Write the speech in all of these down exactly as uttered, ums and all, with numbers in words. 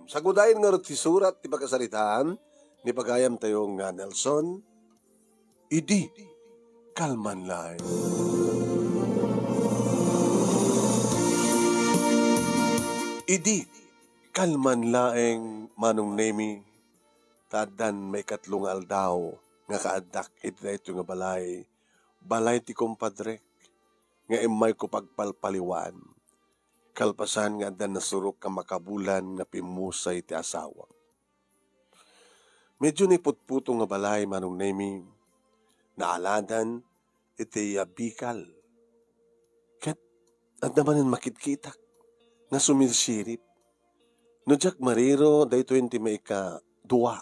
Sagudayen ngarud ti surat ti pakasaritaan ni pagayamtayo nga Nelson, idi kalman laeng. Idi kalman laeng, Manong Nemi, ta addan maikatlo nga aldaw nga kaaddak iti daytoy nga balay, balay ti kumpadrek, nga immayko pagpalpaliwan. Kalpasan nga adda nasurok a makabulan nga pimmusay ti asawak. Medyo naiputputo nga balay, Manong Nemi, naaladan iti, ah, bikal. Ket adda manen makitkitak nga sumirsirip. No diak mariro, daytoy ti maikadua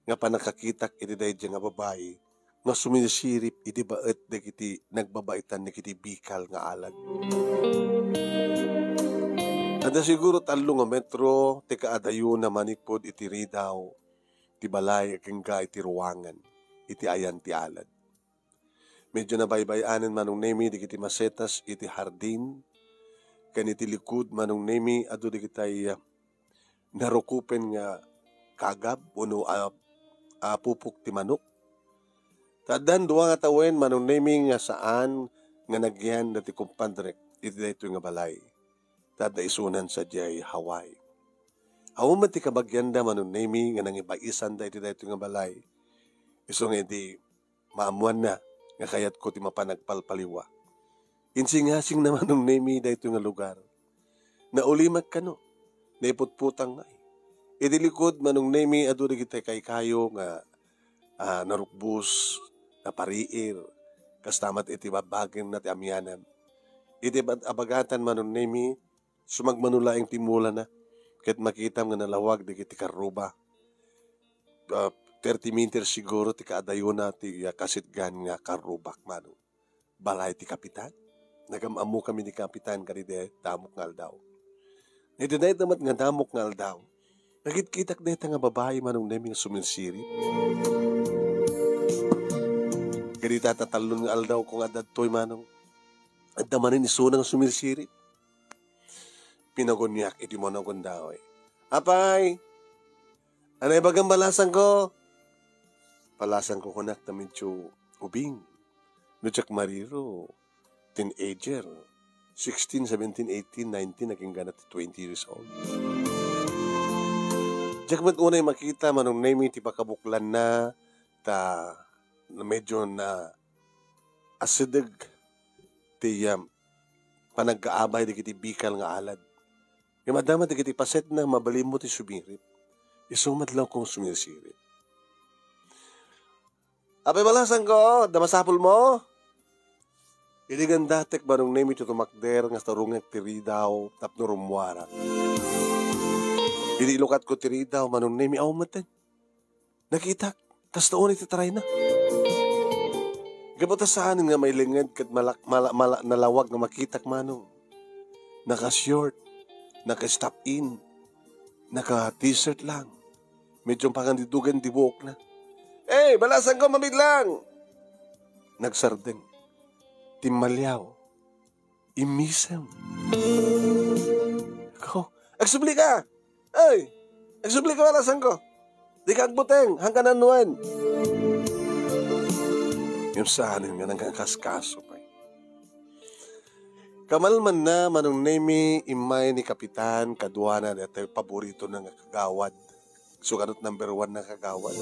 nga pannakakitak iti daydiay nga babai nga sumirsirip iti baet dagiti nagbabaitan dagiti bikal nga alad. Adda siguro tallo nga metro ti kaadayona manipud iti ridaw ti balay ken iti ruangan iti ayan ti alad. Medyo nabaybay-anen, Manong Nemi, dagiti masetas iti hardin, ken iti likud, Manong Nemi, adu dagitay, ah, narukupen nga kagab wenno, ah, ah, pupok ti manok. Ta addan dua nga tawen, Manong Nemi, nga saan nga nagyan dati kumpadrek iti daytoy nga balay. Ta adda isunan sadiay Hawaii. Awan met ti kabagianda, Manong Nemi, nga nangibaisanda iti daytoy nga balay. Isu nga idi maammoanna nga kayatko ti mapan agpalpaliwa. Insingasingna, Manong Nemi, daytoy nga lugar. Naulimek kano, naiputputang ngay. Iti likud, Manong Nemi, adu dagiti kaykayo nga, ah, narukbos, napariir, kasta met iti babagimna ti amianan. Iti bad-, abagatan, Manong Nemi, sumagmano laeng ti mulana, ket makitam nga nalawag dagiti karruba. Ah, thirty meters siguro ti kaadayona ti, ah, kasitgan nga karrubak, Manong. Balay ti kapitan. Nagam-ammokami ni kapitan kadaydi damok nga aldaw. Iti dayta met nga damok nga aldaw, nakitkitak dayta nga babai, Manong Nemi, nga sumirsirip. Kadayta tatallon nga aldaw ko nga adda ditoy, Manong. Adda manen isuna nga sumirsirip. Pinaguniak iti managonda, oy. "Apay, anay bagam balasangko?" Balasangko kunak ta medyo ubing. No diak mariro, teenager. Sixteen, seventeen, eighteen, nineteen, agingga na ti twenty years old. Diak met unay makita, Manong Nemi, ti pakabuklanna, ta medyo na asideg ti, um, panagkaabay dagiti bikal nga alad. Ngem adda met dagiti pasetna, mabalinmo ti sumirsirip. Isu met laeng nga sumirsirip. "Apay balasangko, adda masapulmo?" Idi gandatek, Manong Nemi, ti tumakder nga sarungek ti ridaw tapno rummuarak. Idi ilukatko ti ridaw, Manong Nemi, awan metten. Nakitak, kasta unay ti tarayna. Gapu ta saanen nga mailinged ket malak-, mala-, mala-, nalawag nga makitak, Manong. Naka-short, naka-stop-in, naka-t-shirt lang. Medyo pangandidugan ti buokna. "Hey, balasangko, mabitlang!" Nagsardeng. Timmaliaw. Immisem. Ko, "Agsubli ka! Ay! Agsubli ka, balasangko! Di ka agbuteng, hangkan annuan!" Ngem saanen nga nangkakaskaso pay. Kamalmanna, Manong Nemi, immay ni Kapitan, kaduana daytoy paboritona nga kagawad. Suganot number one na kagawad.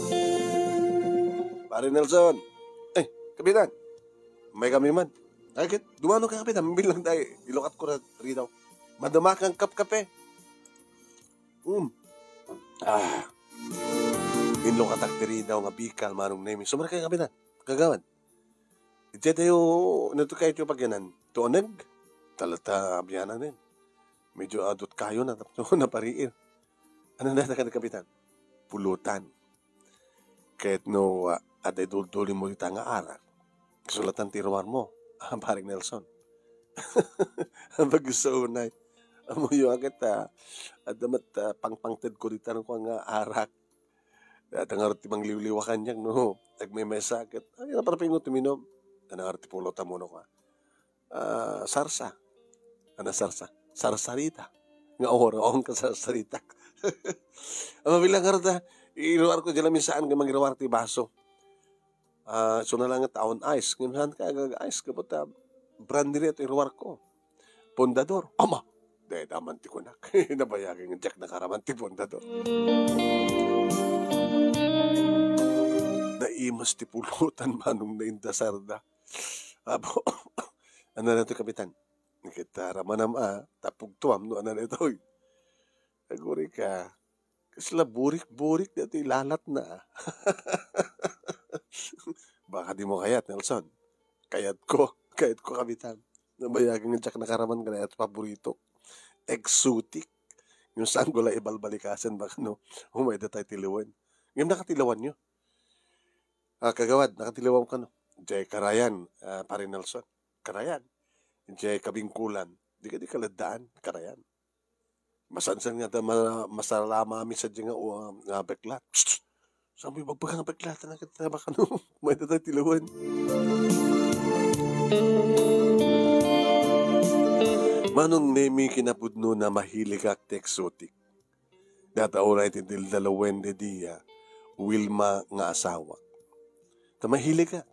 "Pare Nelson." "Eh, Kapitan, may kami man." "Ay, ket, dumano ka, Kapitan, bilang tayo. Ilukat ko na ridaw. Madama kang kapkape." Um. Ah. Inlukatak ti ridaw nga bikal, Manong Nemi. "Sumara kayo, Kapitan. Kagawad. Iti tayo, ino to kayo ti pagyanan? Tuoneg?" Talata, abianan din. Medyo adut kayo na, tapno napariir. "Ano na, Kapitan?" "Pulutan. Ket no, ah, adda iduldulimo dita nga arak, kasulatan ti ruarmo, ah, Pare Nelson." Bagsa unay. Ammoyo a ket, ah, adda met, ah, pangpangtedko dita nga arak. Dayta ngarud ti mangliwliwa kaniak no agmaymaysa ket, ay, naparpingo tuminom. Dayta ngarud ti pulutan mo no ka. Ah, sarsa. Ano sarsa? Sarsarita. Nga oro, awan ka sarsaritak. Ang mabilang nga rada, iruarko, di lang saan nga mangiruar ti baso. Ah, isu na lang nga taon ice. Ngem saan ka agag-ice? Kapot, ah, brand nila ito iruarko. Pondador. Ama! Dayta man ti kunak. Nabayag nga diak nakaraman ti pondador. Naimas ti pulutan manong naindasarda. Apo, ano na ito, Kapitan? Kita ramanam a, tapog tuam no ano na ito. Aguri ka. Kasla burik-burik dati lalat na. Baka di mo kayat, Nelson. Kayat ko. Kayat ko, Kapitan. Nabayagan nga diak nakaraman nga dayta paborito. Exotic. Yung saan ko lang ibalbalikasan, baka no, umay da tayo tilawan. Yung nakatilawan nyo. Ah, kagawad, nakatilawan ka, no? Jay Karayan, ah, Pare Nelson. Karayan. Jay Kabingkulan. Di ka, di ka ladaan, Karayan. Masansan nga ta ma-, masalama mi sa nga, uh, nga beklat. Psst! Saan mo ibagbaga nga beklat? Ano ka tama ka, no? May tatay tilawan. Manong Nemi kinapudno na mahilig ak ti exotic. Data uray ti dildalawen di dia, Wilma nga asawak. Ta mahilig ak.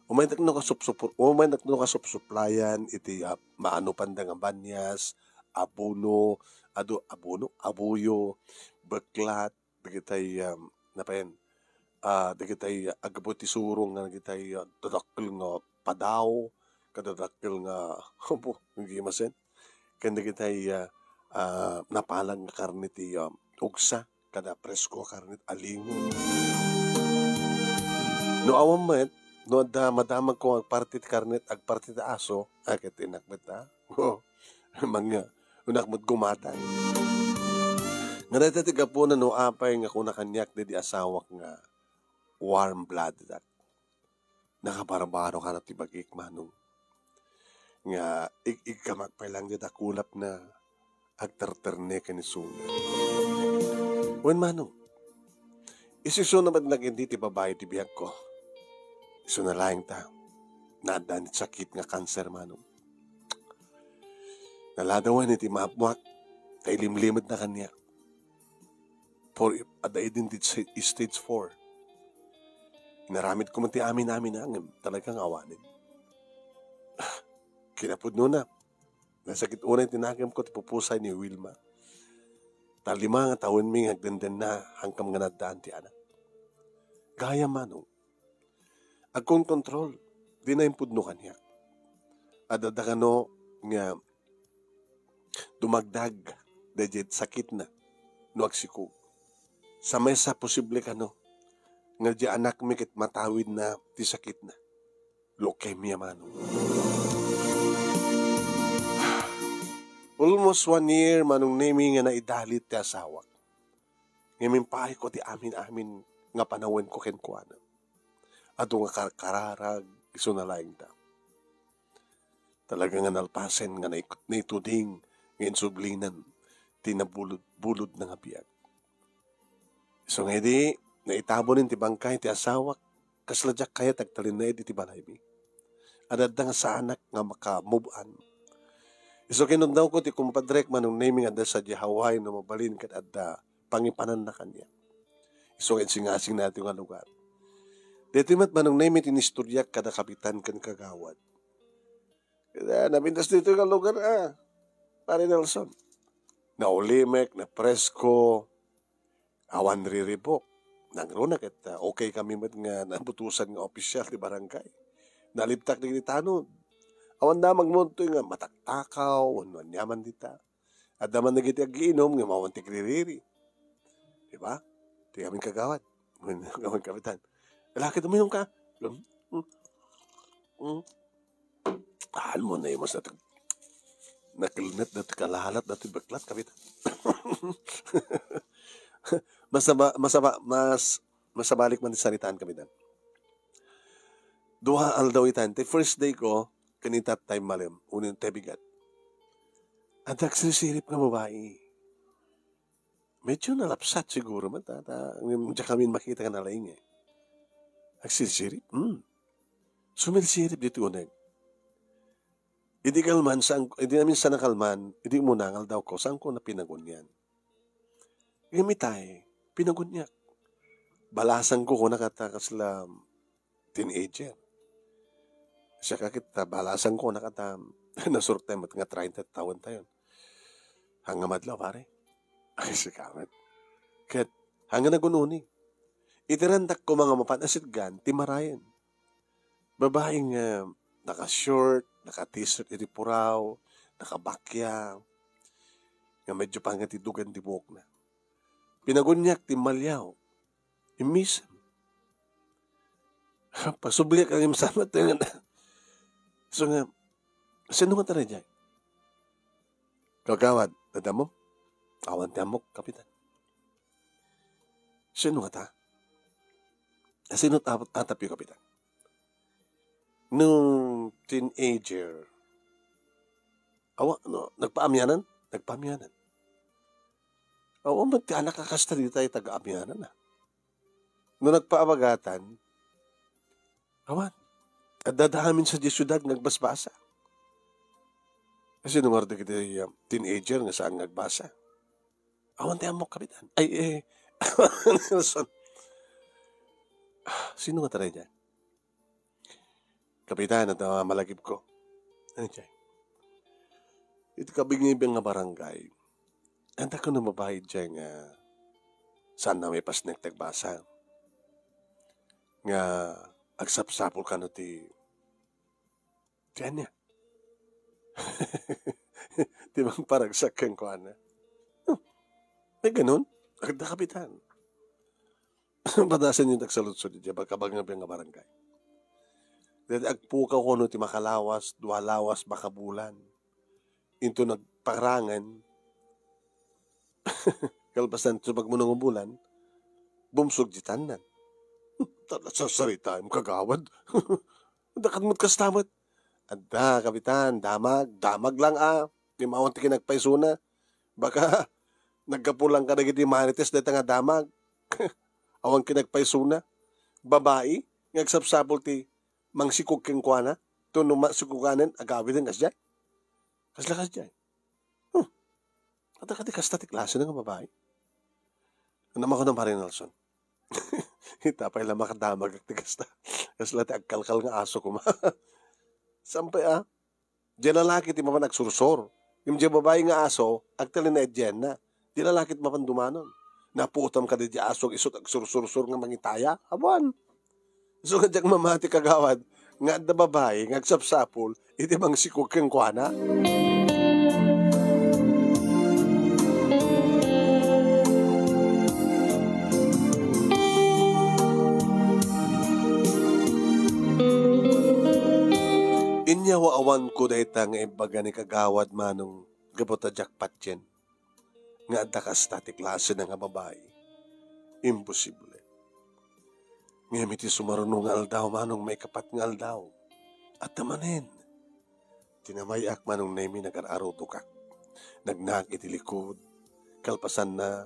Umaynak no kasupsupur-, umaynak no kasupsuplayan iti, ah, maano panda nga banias, abono, adu-, abono, abuyo, beklat, dagitay, um, napayan, ah, dagitay, ah, aggapu ti surong nga dagitay, ah, dadakkel nga padaw, kadadakkel nga, apo, nga gimasen. Ken dagitay, ah, ah, napalag nga karne ti, ah, ugsa, kada presko a karne ti alingon. No awan met, no adda madamagko nga agparti ti karne, agparti ti aso, a, ket innak met, a? Manga, unak met gumatan. Nga dayta ti gapuna no apay nga kuna kaniak daydi asawak nga warm-blooded ak. Nakabarbaro ka na ti bagik, Manong. Nga ig-igkamak pay lang dita kulap na agterterne ken isuna. Wen, Manong, isu-isuna met nagindi ti babai ti biagko. Isuna laeng ta, naaddaan ti sakit nga kanser, Manong. Naladawan iti maapmuak, ta ilimlimed na kaniak. For adda idin ti sta-, stage four. Inaramid ko man ti amin-amin a ngem talaga nga awanen. Kinapudno na, nasakit unay ti nakemko ti pupusay ni Wilma. Ta lima nga tawenmi nga agdendenna, hankam nga naaddaan ti anak. Gayam, Manong, agkonkontrol, dina impudno kaniak. Adda kano nga dumagdag daydiay sakitna no agsikog. Sa maysa, posible kano nga diay anakmi ket matawidna ti sakitna. Leukemia, Manong. Almost one year, Manong Nemi, nga naidalit ti asawak. Ngem impaayko ti amin-amin nga panawenko kenkuana. Adu nga karkararag, isuna laeng ta. Talaga nga nalpasen nga nai-, naituding nga insublinan ti nabulod-bulod nga biag. Isu nga idi, naitabonen ti bangkay ti asawak, kasla diak kayat agtalinaed iti balaymi. Adda nga saanak nga maka-move on. Isu kinundawko ti kumpadrek, Manong Nemi, nga adda sadiay Hawaii no mabalin ket adda pangipananna kaniak. Isu nga insingasing nato nga lugar. Daytoy met, Manong Nemi, ti inistoryak kada kapitan ken kagawad. Kaya napintas daytoy nga lugar, a, Pare Nelson. Naulimek, napresko, awan riribuk. Nangruna ket, a, okay kami met nga nabutusan nga opisyal ti barangay. Nalibtak dagiti tanod. Awan damag montoy nga mataktakaw, wenno aniaman dita. Adda man dagiti agiinum nga awan ti agririri. Di ba? Ti amin kagawad. Amin kapitan. Lakit, uminom ka. Mm. Mm. Haan mo na yung mas natag-, nakelnet dati kalalat dati beklat, kapitan. Masaba-, masaba-, mas, masabalik man ti saritaan, kapitan. Dua aldaw itan. Ti first day ko, kanita time malem, unin ti bigat. Adda agsirsirip nga babai. Medyo nalapsat siguro man, ta, ta, ngem diak amin makita nga nalaing, eh. Agsirsirip, hmm. Sumirsirip ditoy uneg. Idi kalman, saan, idi amin sa nakalman, idi umuna nga aldaw ko, saanko na pinagunian. Ngem itay, pinaguniak. Balasangko kunana ket ta kasla teenager. Siak ket ta balasangko kunana ket ta nasurtek met nga treinta tawen tayon. Haan nga madlaw, pare. Ay, sika met. Ket, haan nga nagun-uni. Iti randak koma nga mapan a sitgan, ti marayen. Babai nga naka-short, naka-t-shirt iti puraw, nakabakia, nga medyo pangatidugan ti buokna. Pinaguniak ti maliaw. Immisem. Pasubliak nga imsamat nga. So nga, sino nga tayo dyan? Kagawad, nadam mo? Awan ti ammok, Kapitan. Sino nga ta? Sino ta-, atapyo, Kapitan? No teenager, awa, no, nagpaamianan? Nagpaamianan. Awan met ti anak a kasta dita itaga-amianan, a. No nagpaabagatan, awan. Adda amin sa diay siudad nga agbasbasa. Sino nga dagiti, um, teenager nga saan nga agbasa? Awan ti ammok, Kapitan. Ay, eh, Nelson. Sino nga taray dyan? Kapitan, adda malagipko. Ano dyan? Iti kabingibiang nga barangay, adda kuno babai dyan nga saan na maipasnek ti agbasa. Nga agsapsapul kano ti, ti ania? Ti mangparagsak kenkuana. Huh. Ay, ganun? Adda, Kapitan. Padasenyo ti agsaludsod iti kabingibiang nga barangay. Dayta agpukaw kuno ti makalawas, dua lawas, makabulan. Into nagparangen, kalpasan ti sumagmamano nga bulan, bumsog ti tandan. Tala, sarsaritaem, kagawad. Adda ket met kasta met. Adda, Kapitan, damag, damag lang a. Ngem awan ti kinagpaysona. Baka, naggapu lang kadagiti Marites dayta nga damag. Awan kinagpaysona. Babai, nga agsapsapul ti mangsikog kenkuana. Tapno masikoganen, agawiden kasdiay. Kasla kasdiay. Hmm. Adda kadi kasta ti klasena nga babai? Ano man kuno, Pare Nelson? Ita pay la makadamag ti kasta. Kasla ti agkalkal nga aso koma. Sampay, a. Diay lalaki ti mapan agsursor. Ngem diay babai nga aso, agtalinaed diay anna. Diay lalaki ti mapan dumanon. Napuotam kadi diay aso, isu ti agsursursor nga mangitaya. Awan. Isu nga diak mamati, kagawad, nga adda babai nga agsapsapul iti mangsikog kenkuana. Inyaawaanko dayta nga ibaga ni kagawad Manong gapu ta diak patien nga adda kasta ti klasena nga babai. Imposible. Ngem iti sumaruno nga aldaw, Manong, maikapat nga aldaw, adda manen. Tinamay-ak, Manong Nemi, nagar-arutokak. Nagnaak iti likod. Kalpasanna,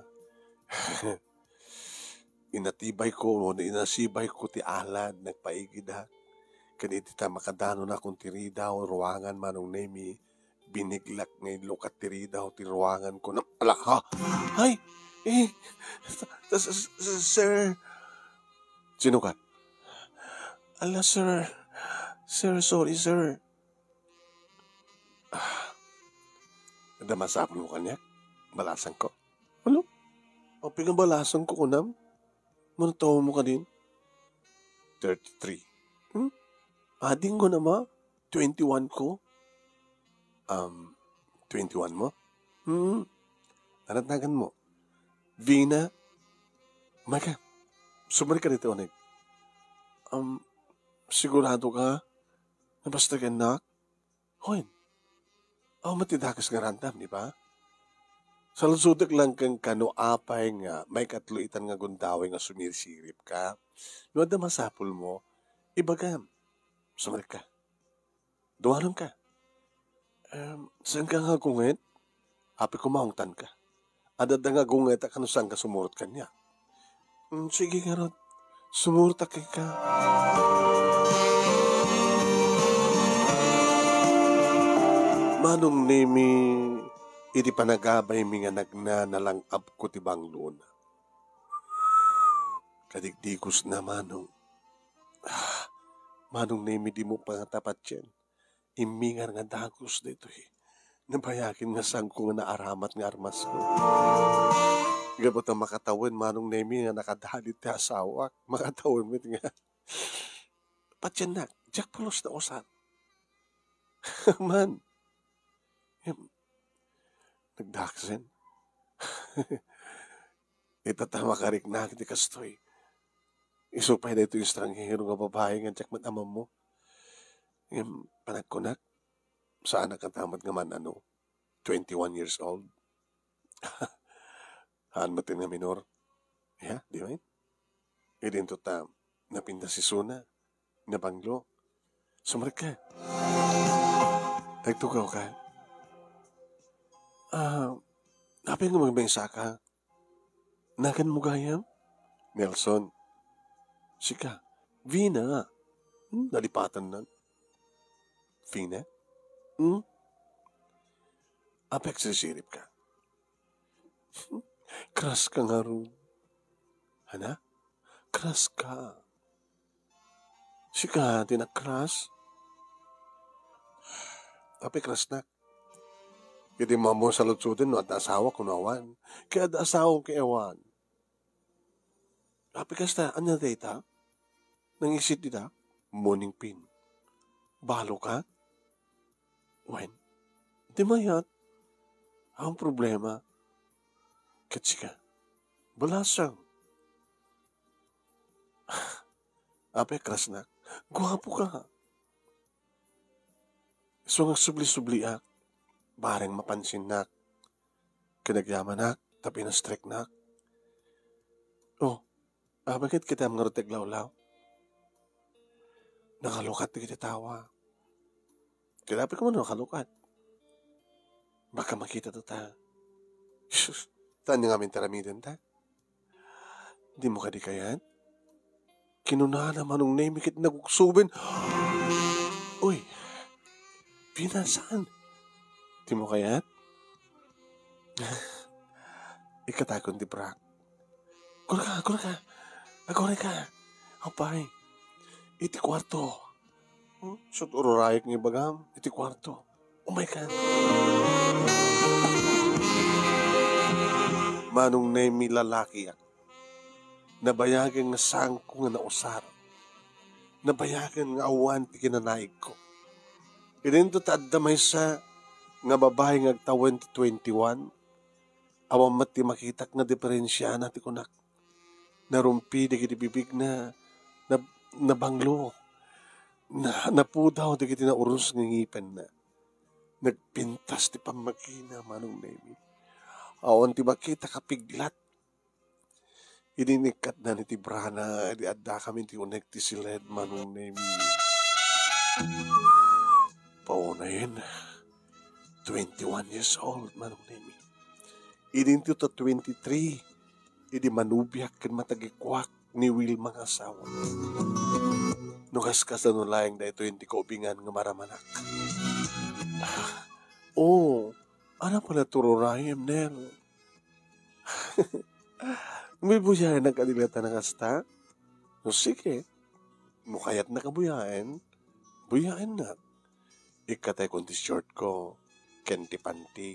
inatibayko, wenno inasibayko ti alad, nagpaigidak. Ken iti ta makadanonakon ti ridaw, ruangan, Manong Nemi, biniglak nga inlukat ti ridaw ti ruangan ko. Ala, ha? Ay! Eh, s-, s-, s-, sir. Sino ka? Ala, sir. Sir, sorry, sir. Ah. Adda masapul mo kaniak? Balasangko. Ano? Apay nga balasangko kunam? Mano tawen mo kadin? Thirty-three. Hmm? Adingko na ma? Twenty-one ko? Um, twenty-one mo? Hmm. Anat nagan mo? Vina? Maka, sumari ka dito, Onig. Um, sigurado ka? Nga basta ka, anak? Hoy, aw, matidakas nga randam, di ba? Saludsodek lang kenka no apay nga maikatlo itan nga gundaway nga sumirsirip ka. No adda masapul mo, ibagam. Sumalik ka. Dumalon ka. Em, saan ka nga gungit? Apay ko maungtan ka. Adda nga gungit a kano saan ka sumurot kaniak. Mm, sige ngarud. Sumurot ka ka. Manong Nemi, Iti panagabaymi nga nagnanalang-abko ti banglona. Kadigdigosna, Manong. Ah, Manong Nemi, dimo pangatapat yan. Immingar nga dagus daytoy. Nabayagen nga saanko nga naaramat nga armasko. Gapu ta makatawen, Manong Nemi, nga nakadalit ti asawak. Makatawen met nga. Patiennak, diak pulos nausar. Man. Em, nagdaksen. Ita ta makariknak ti kastoy. Isu pay daytoy estranghero nga babai nga diak met amammo. Ngem panagkunak, saanak katamet nga man-ano, twenty-one years old. Haan met nga minor. Ya, di man? Idinto ta napintas isuna, nabanglo. Sumrekka. Agtugawka. Ah, apay nga magmaysaka? Naganmo gayam? Nelson. Sika. Vina. Hmm, nalipatannan. Vina? Hmm? Apay agsirsiripka? Crush ka ngarud. Ana? Crush ka. Sika ti nag-crush? Apay crushnak? Iti mammo saludsodem no adda asawa kuno awan. Ket adda asawa ket awan. Apay kasta, ania dayta? Nangisit dita? Morning pain. Balo ka? Wen, di mayat. Ang problema, ket sika, balasang. Apay crushnak, guapo ka. Isu nga agsubli-subliak, bareng mapansinnak. Kinagyamanak, ta pinastriknak. Oh, apay ket kitaem ngarud ti aglawlaw? Nakalukat dagiti tawa. Ket apay koma no nakalukat? Baka makita ta. Sus, taan nga amin ti aramidenta. Dimo kadi kayat? Kinunana Manong Nemi ket naguksoben. Uy, pinasan. Dimo kayat? Ikkatakon ti brak. Kurka, kurka. Agurayka. Apay. Iti kuarto. Hmm? Sut ururayek nga ibagam iti kuarto. Umayka. Manong Nemi, lalakiak. Nabayagen nga saanko nga nausar. Nabayagen nga awan ti kinanaigko. Idinto ta adda maysa nga babai nga agtawen ti twenty-one. Awan met ti makitak nga diferensiana ti kunak. Narumpi dagiti bibigna, na-, nabanglo, na-, napudaw dagiti naurus nga ngipenna. Nagpintas ti pammagina, Manong Nemi. Awan ti makita kapiglat. Idi nikkatnan iti brana, idi addakami iti uneg ti siled, Manong Nemi. Paunayen, twenty-one years old, Manong Nemi. Idinto ta twenty-three, idi manubiak ken matagikuak ni Wilma nga asawa. No kaskasano laeng daytoy ti kaubingan nga maramanak. Ah, oh, ano pala tururayem, Nel? May buyaen nagkadilatan na kasta? No, sige. No kayat na kabuyaen, buyaen na. Ikkatekon ti short ko, ken ti panti.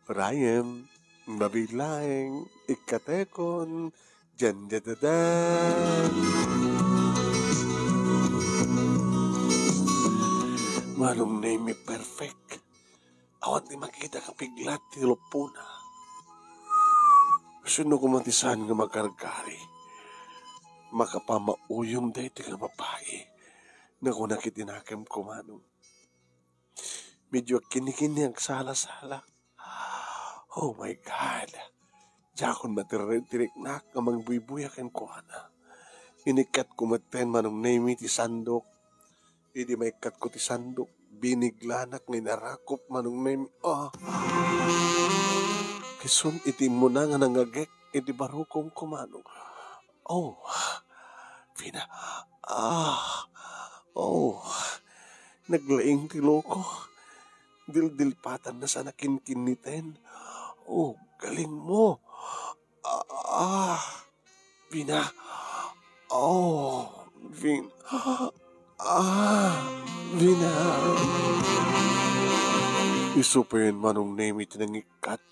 Rayem, mabiit laeng, ikkatekon, jan, jan, jan, jan. Manong Nemi, perfect. Awan ti makita kapiglat ti lupona. Sino koma ti saan nga magargari? Makapamauyom daytoy nga babai. Nakunak iti nakemko, Manong. Medyo agkinikini, agsala-sala. Oh my God! Diakon matirreg ti riknak nga mangbuybuya kenkuana. Inikkatko metten, Manong Nemi, ti sandok. Idi maikkatko ti sandok, biniglaanak nga inarakop, Manong Nemi. Ah! Isun iti immuna nga nangngegek iti barukongko, Manong. Oh, Vina. Ah, oh, naglaing ti iloko. dildilpatanna sana kinkinniten. Oh, galing mo. Ah, ah, Vina. Oh, Vin-, ah, Vina. Isu pay Manong Nemi ti nangikkat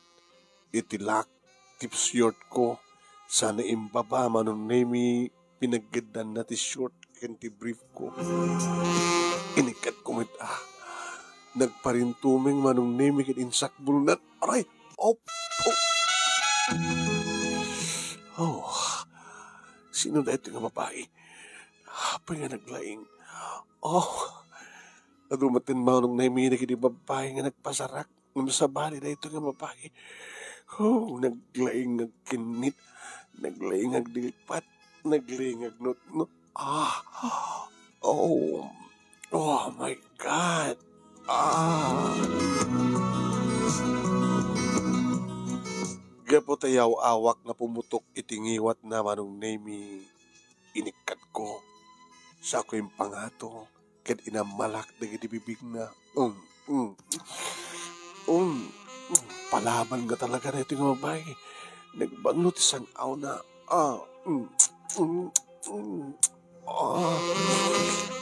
iti lak ti short ko. Sana imbaba Manong Nemi, pinaggeddanna ti short ken ti brief ko. Inikkatko met a. Nagparintumeng Manong Nemi ket insakbulna. Aray! Oh! Oh! Oh! Sino daytoy nga babai? Apay nga naglaing? Oh! Adu met Manong Nemi dagiti babai nga nagpasarak. Ngem sabali daytoy nga babai. Oh, naglaing nga agkinnit, naglaing nga agdilpat, naglaing nga agnutnot. Ah! Oh! Oh my God! Ah! Gapu ta yaw-awak nga pumutok iti ngiwatna Manong Nemi, inikkatko. Sako impangato ket inammalak dagiti bibigna. Um, um. Um, um. Palaban nga talaga daytoy nga babai. Nagbanglo ti sang-awna. Ah, um, um, um. Ah,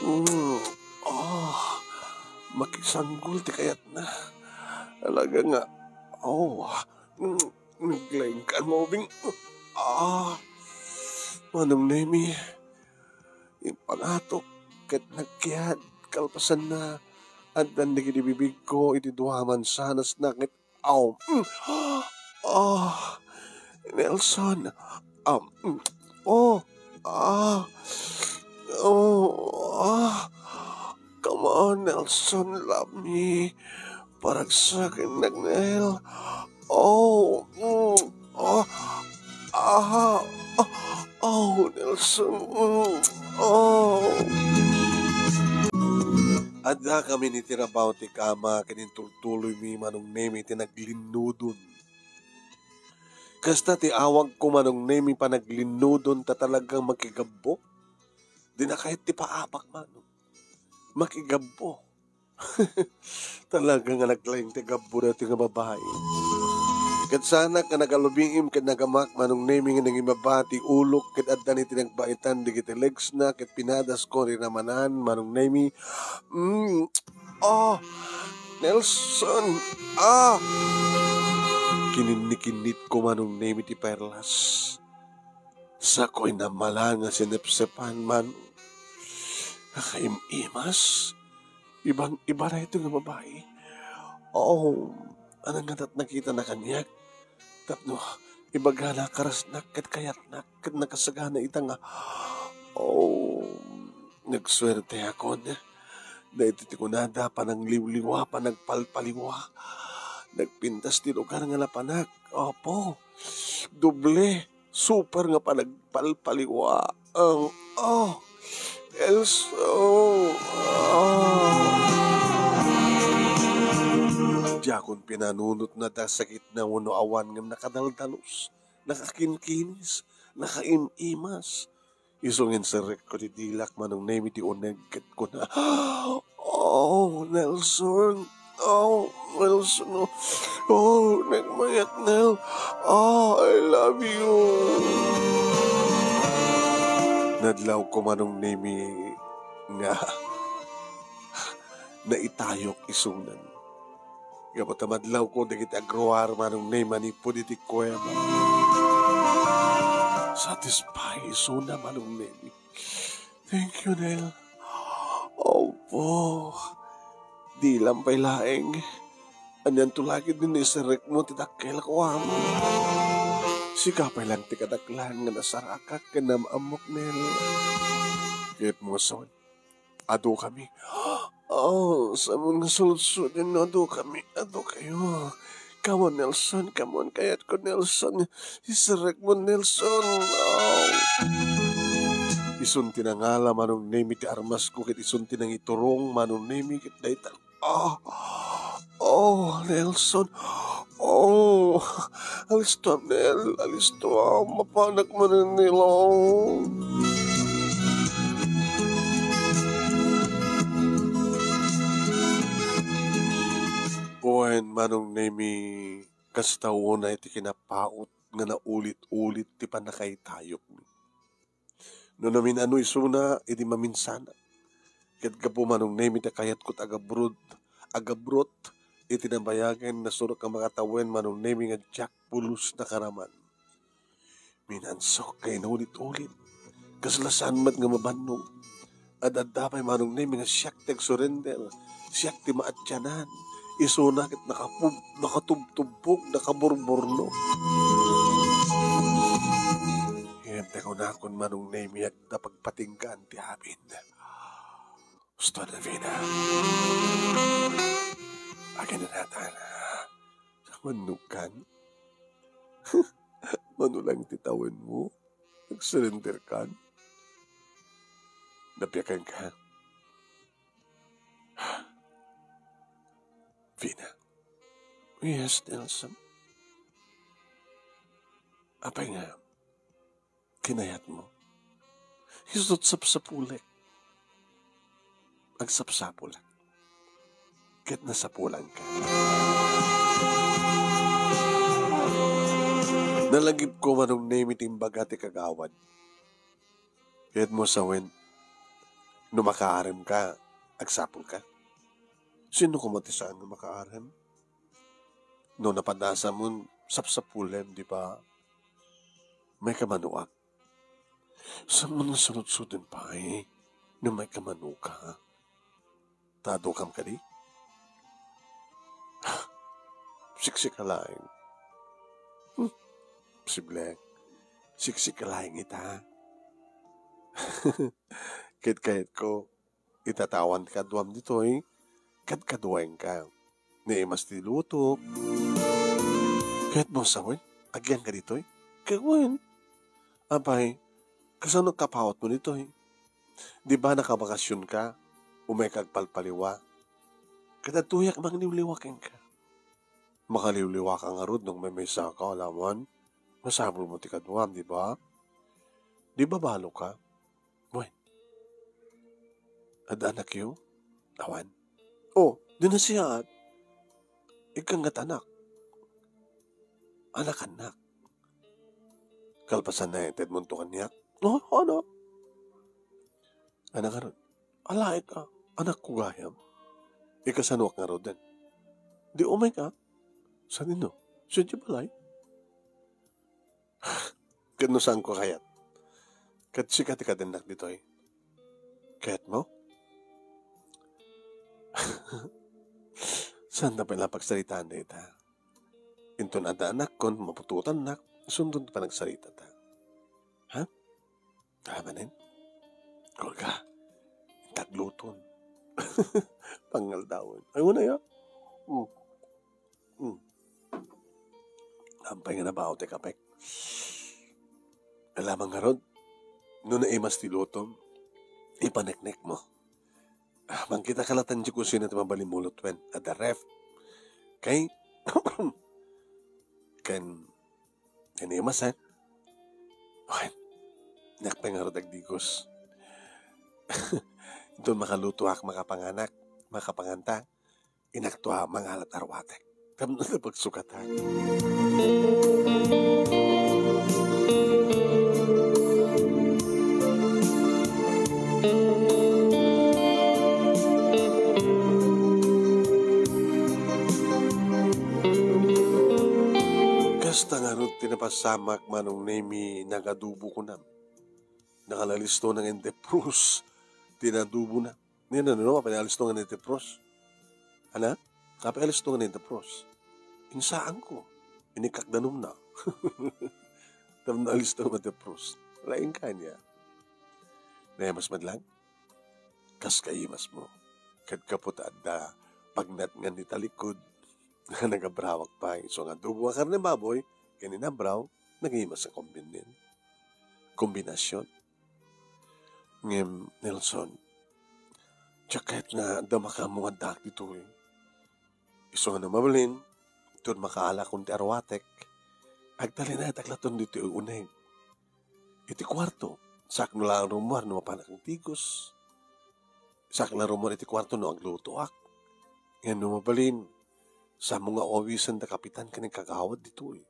um, ah. Makisanggol ti kayatna. Talaga nga, oh, mm, naglaingkan mo, Bing. Ah, Manong Nemi, impangatok ket nagkiad, kalpasanna, addan dagiti bibigko iti dua a mansanasna ket, aw, mm, ah, Nelson, ah, mm, oh, ah, oh, ah, come on, Nelson, love me. Paragsakennak, Nel. Oh, mm, ah, ah, ah, oh, Nelson, mm, oh. Adda kami iti rabaw ti kama ken intultuloymi Manong Nemi ti naglinnudon. Kasta ti awagko Manong Nemi panaglinnudon ta talagang makigabbo. Dina kayat ti paabak, Manong. Makigabbo. Talaga nga naglaing ti gabbo daytoy nga babai. Ket sanak nga nagalubiim ket nagamak Manong Nemi nga nangimaba ti ulok ket addan iti nagbaitan dagiti legsna ket pinadasko riramanan Manong Nemi. Mm. Ah! Nelson! Ah! Kininnikinnitko Manong Nemi ti perlas. Sako inammalan nga sinepsepan man. Nakaim-imas. Ibang-iba daytoy nga babai. Oo, anang nga dat nakitana kaniak. Tapno ibagana a karasnak ket kayatnak ket nakasagana ita nga, oh, nagsuerteakon. Daytoy ti kunada, panangliwliwa, panagpalpaliwa. Nagpintas ti lugar nga napanak. Apo, doble. Super nga panagpalpaliwa. Ang, oh, Elsa, oh, ah. Diakon pinanunot na da sakit na wano awan ngem nakadaldalos, nakakinkinis, nakaim-imas. Isu nga inserrekko ti dilak Manong Nemi ti uneg ket kuna, "Oh, Nelson. Oh, Nelson. Oh, oh, nagmayat, Nel. Oh, I love you." Nadlawko Manong Nemi nga naitayok isunan. Gapu ta madlawko dagiti agruar Manong Nemi manipud iti kuweba. Satisfy isuna Manong Nemi. Thank you, Nel. Opo. Di lang pay laeng. Anianto lagi din iserrekmo ti dakkel ko, amo. Sika pay lang ti kadaklan nga nasarakak ken naam-ammok, Nel. Ket mo son, adu kami. Oh, samun nga sulod-sulod no adu kami, adu kayo. Come on, Nelson, come on, kayat ko, Nelson. Iserrek mo, Nelson. Oh. Isun ti nangala Manong Nemi ti armas ko, ket isun ti nangiturong Manong Nemi, ket dayta. Ah. Oh, Nelson. Oh, alisto, Nel. Alisto, mapanak manen, Nel. Oh. Wen, Manong Nemi, kasta una iti kinapaut nga naulit-ulit ti pannakaytayokmi. No namin-ano isuna, idi maminsanak. Ket gapu, Manong Nemi, ta kayatko ti agabrod, agabrot iti nabayagen, nasurok a makatawen, Manong Nemi, nga diak pulos nakaraman. Minansok nga inulit-ulit. Kasla saan met nga mabannog. Ad-adda pay, Manong Nemi, nga siak ti agsurrender. Siak ti maatianan. Isuna ket nakapub-, nakatubtubbog, nakaburburno. Ngem ti kunakon, Manong Nemi, adda pagpatinggaan ti amin. Husto na, Vina. Akin na natan. Sa mannukan? Mano lang ti tawenmo? Nagsurrender kan? Nabiakan ka? Vina. Yes, Nelson. Apay nga, kinayatmo? Isut sapsapulek. Agsapsapulak. Ket nasapulanka. Nalagipko, Manong Nemi, ti imbaga ti kagawad. Kayatmo sawen, no makaarem ka, agsapul ka? Sino koma ti saan nga makaarem? No napadasamon, sapsapulem, di ba? Maikamanuak. Saan man nga sunudsuden pay no maikamanuka? Ta adukam kadi? Siksika laeng. Hmm, posible. Siksika laeng ita. Ket kayatko, itatawan ti kaduam ditoy, kadkaduaenka. Naimas ti lutok. Kayatmo sawen, agyangka ditoy? Ket wen. Apay, kasano kapautmo ditoy? Di ba nakabakasionka? Umayka agpalpaliwa. Ket adtoyak mangliwliwa kenka. Makaliwliwaka ngarud no maymaysaka, alamon. Masapulmo ti kaduam, di ba? Di ba baloka? Wen. Adda anakyo? Awan. Oh, di nasiaat. Ikkan nga ti anak. Anak-anak. Kalpasan na itedmonto kaniak? Oh, ano? Anak ngarud. Alaek a. Anakko gayam. Ikasanoak ngaruden? Di umayka? Sadino? Sadiay balay? Ket no saanko kayat? Ket sika ti kadennak ditoy. Kayatmo? Saan ta pay la pagsaritaan dayta? Inton adda anakkon, maputotannak, sundon ti panagsaritata. Ha? Ala manen? Kolka, inta agluton. Pangaldawen. Ay, wala ya. Mm. Mm. Ampay nga nabaw ti kapek. Alamang ngarud, no naimas ti lutom, ipaneknek mo. Ah, mangkita ka latta idiay kusina ti mabalin mo lutuen. Adda ref. Kay, ken, ken imas, eh. Wen, diak pay ngarud agdigos. Inton makalutoak, makapanganak, makapanganta, inakto a mangalat a ruatek. Tapno ta pagsukatak. Kasta ngarud ti napasamak, Manong Nemi, nagadubo kunam. Nakalalisto na nga iti pros ti nadubo na. Nino, no, apay alisto nga iti pros? Ana? Apay alisto nga iti pros? Insaanko. Inikak danumna. Tapno alisto nga iti pros. Laeng kaniak. Naimas met lang? Kas kaimas mo. Ket gapu ta adda pagnatngan ita likod. Nagabrawak pay. So nga adobo a karne baboy, ken inabraw, nagimas a kombinien-, kombinasion. Ngem, Nelson, diak kayat nga adda makaammo nga addaak ditoy. Isu nga no mabalin, inton makaalakon ti aruatek, agtalinaedak laton ditoy uneg. Iti kuarto, saak no laeng rummuar no mapanak agdigos. Saak la rummuar iti kuarto no aglutoak. Ngem no mabalin, Saanmo nga awisen da kapitan ken ni kagawad ditoy.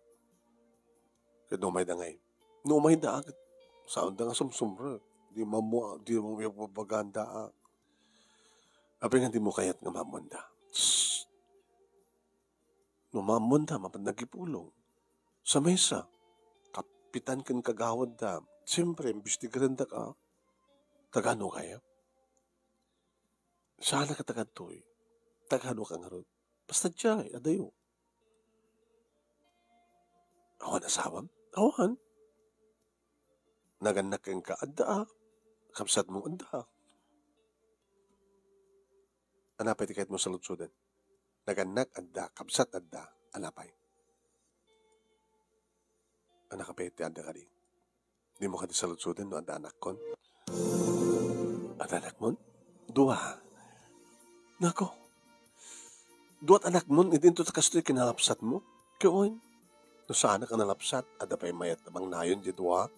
Ket no umayda ngay, no umayda, ket saanda nga sumsumrek. Di mammo, di mammo ibagbaganda. Apay nga di mo kayat nga maammoanda? Shh! No maammoanda, mapan nagipulong. Sa mesa, kapitan ken kagawad da. Siyempre, imbestigaran da ka. Tagano kaya? Saan ka tagadtoy? Tagano ka ngarud? Basta diay, adayo. Awan asawam? Awan. Nagannak kenka, adda. Kabsatmo, adda. Anapay ti kayatmo saludsoden? Nagannak, adda. Kabsat, adda. Anapay? Annak pay ti adda kadi? Dimo kadi saludsoden no adda anakkon? Adda anakmon? Dua. Nako. Duat anakmon, idinto ta kastoy kinalapsatmo? Ket wen, no saanak a nalapsat, adda pay mayat a mangnayon ti dua.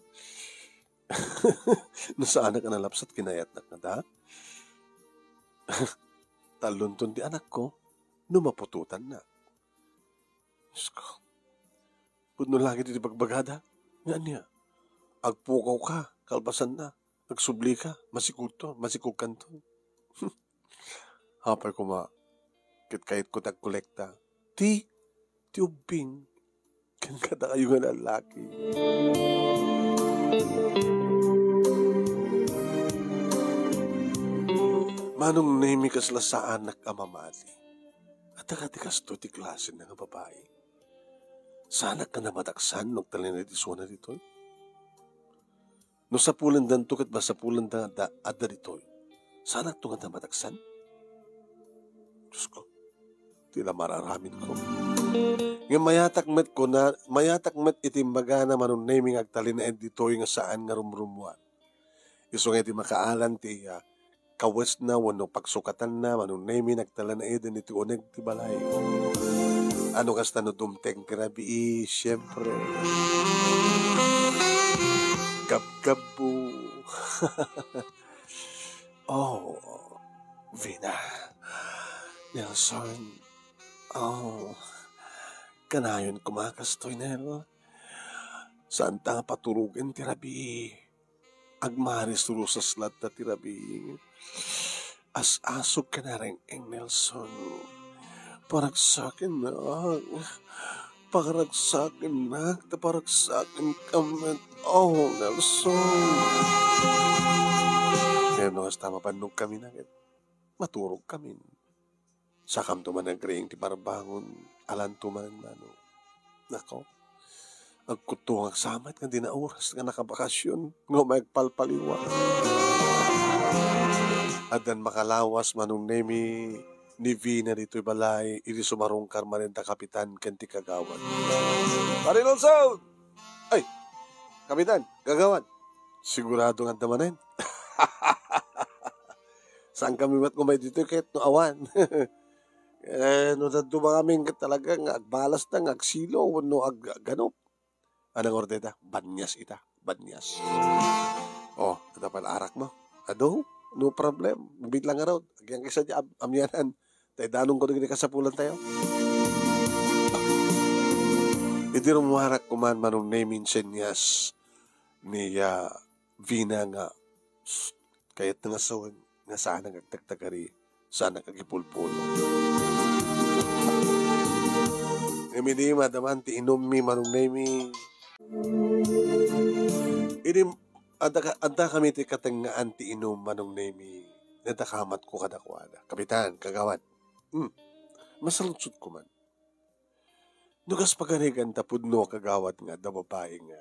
No saanak a nalapsat, kinayatnak ngata. Tallonton ti anakko, no maputotannak. Diyos ko. Pudno langit iti bagbagada. Nga ania? Agpukaw ka, kalpasanna. Agsubli ka, masikugto, masikugkanto. Apay koma, ket kayatko ti agkolekta. Ti, ti ubbing. Ken kadakayo nga lallaki. Manong Nemi, kasla saanak a mamati. Adda kadi kastoy ti klasena nga babai? Saanak a namataksan no agtalinaed isuna ditoy? No sapulendanto ket masapulenda nga adda, adda ditoy, saanakto nga namataksan? Diyos ko, ti la mararamidko. Ngem mayatak met kuna, mayatak met iti imbagana, Manong Nemi, nga agtalinaed ditoy nga saan nga rumrumuar. Isu nga iti makaalan ti, ah, kawesna wenno pagsukatanna, Manong Nemi, nagtalinaeden iti uneg ti balay. Ano kasta no dumteng ti rabii? Siempre. Gabgabbo. Oh, Vina. Nelson. Oh, kanayon koma kastoy, Nel. Saanta nga paturogen ti rabii. Agmaris-rusas latta ti rabii. As-asog ken areng-eng, Nelson. Paragsakennak. Paragsakennak, ta paragsakenka met. Oh, Nelson. Kaya no, hasta mapannogkami na ket maturogkami. Sakamto man agriing ti parbangon, alanto man, Manong. Nako, agkutto nga agsamat nga di na oras nga nakabakasyon, nga umay agpalpaliwa. Addan makalawas, Manong Nemi, ni Vina ditoy balay, idi sumarungkar manen da kapitan ken ti kagawad. Pare Nelson! Ay, kapitan, kagawad. Sigurado nga adda manen. Saan kami met umay ditoy ket no awan? Eh, no dadduma kami ket talaga nga agbalas ta, nga agsilo, wenno ag-, agano. Anang orde ta? Banyas ita, banyas. Oh, ita pay arakmo. Adu, no problem. Mabiit lang ngarud. Agyan kaysa di am-, amianan. Tay danong ko dagiti kasapulan tayo. Idi rumuarak kuman, Manong Nemi, insenyas ni, ah, Vina nga, "Shh, kayat nga sawen nga saan nga agtagtagari, saan nga agipulpulo." Ngem idi madaman ti inummi, Manong Nemi, idi adda ka, adda kami ti katengngaan ti inum, Manong Nemi, nadakamatko kadakuada. Kapitan, kagawad. Hmm. Masaludsodko man. No kas pagarigan ta pudno a kagawad nga adda babai nga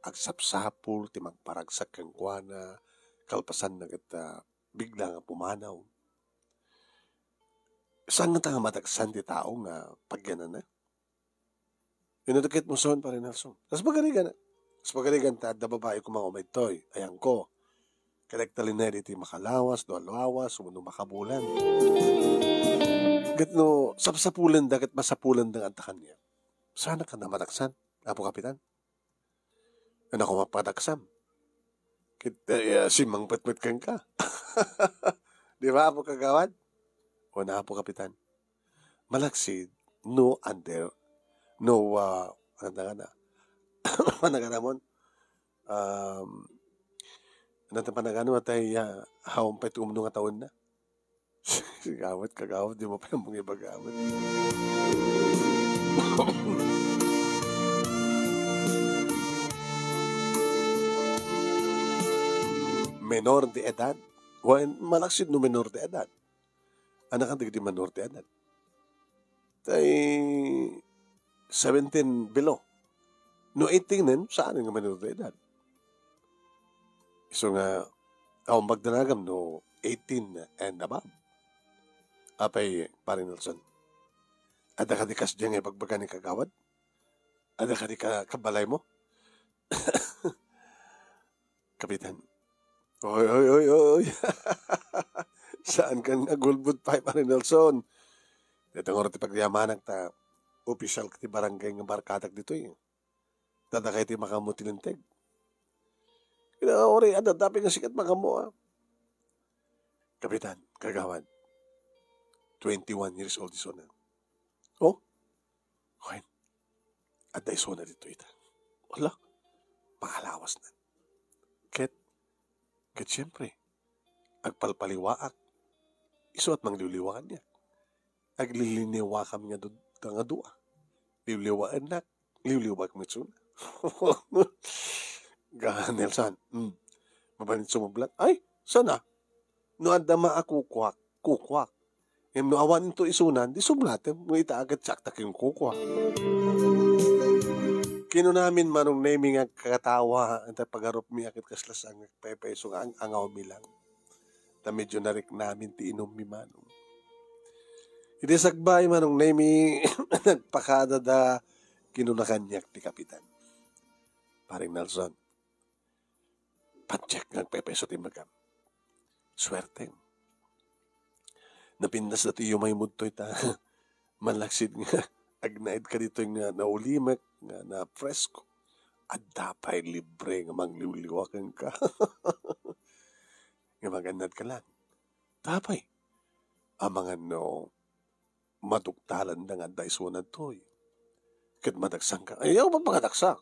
agsapsapul ti mangparagsak kenkuana, kalpasanna ket, ah, bigla nga pumanaw. Saan ngata nga mataksan ti tao nga pagyananna? Inadakit mo son, Pare Nelson. Kas pagarigan, kas pagarigan ta adda babai koma nga umaytoy, ayanko. Ket agtalinaed iti makalawas, dua lawas, wenno makabulan. Ket no sapsapulenda ket masapulenda nga adda kaniak, saanak a namataksan, Apo Kapitan? Ania koma a pataksam? Ket, eh, simmangpet met kenka. Di ba, Apo Kagawad? O na, Apo Kapitan. Malaksid, No under, no, ah, ano nga na, ano nga namon? Um, ano ti panagano, atay, ah, hawan pay ti umno nga tawenna? Kagawad, kagawad, di mo pay ammong ibaga met. Menor de edad. Wen, malaksid no menor de edad. Anakan dagiti menor de edad. Tay seventeen below. No eighteen nen, saan nga menor de edad? Isu nga, awan pagdanagam no eighteen and above. Apay, Pare Nelson, adda kadi kasdiay nga ibagbaga ni kagawad? Adda kadi ka-, kabalaymo? Kapitan. Oy, oy, oy, oy. Saan kan nga gulbod pay, Pare Nelson? Dayta ngarud ti pagyamanak ta opisyal ti barangay nga barkadak ditoy. Dadakay ti makaammo ti linteg. Kinauri, adda dapay nga sikat makaammo, ah. Kapitan, kagawad, twenty-one years old isuna. Oh? Wen, adda isuna ditoy ita. Ala, pangalawasna. Ket, ket siyempre, agpalpaliwaak. Isu at mangliwliwa kaniak. Agliliniwakam nga du-, nga dua. Liwliwaennak, liwliwaek met isuna. Ga, Nelson, mm. Mabalin sumublat. Ay, sana? No adda maakukuak, kukuak. Ngem no awan into isunan, di sublatem, no ita agatsak ta ken kukuak. Kinunami ni Manong Nemi nga agkatawa, ita pagarupmi a ket kasla saan nga paypayso nga ang-angawmi lang. Ta medyo nariknamin ti inummi, Manong. Idi sakbay, Manong Nemi, nagpakada da, kinuna kaniak ti kapitan. Pareng Nelson, patiek nga agpaypayso ti immagam. Suertem. Napintas datoy yumaymod toy ta malaksid nga agnaed ka ditoy nga naulimek, nga napresko. Adda pay libre nga mangliwliwa kenka. Nga magannad ka lang. Tapay. Amangan no maduktalanda nga adda isuna ditoy. Ket madagsanka. Ayaw, mapakadagsak.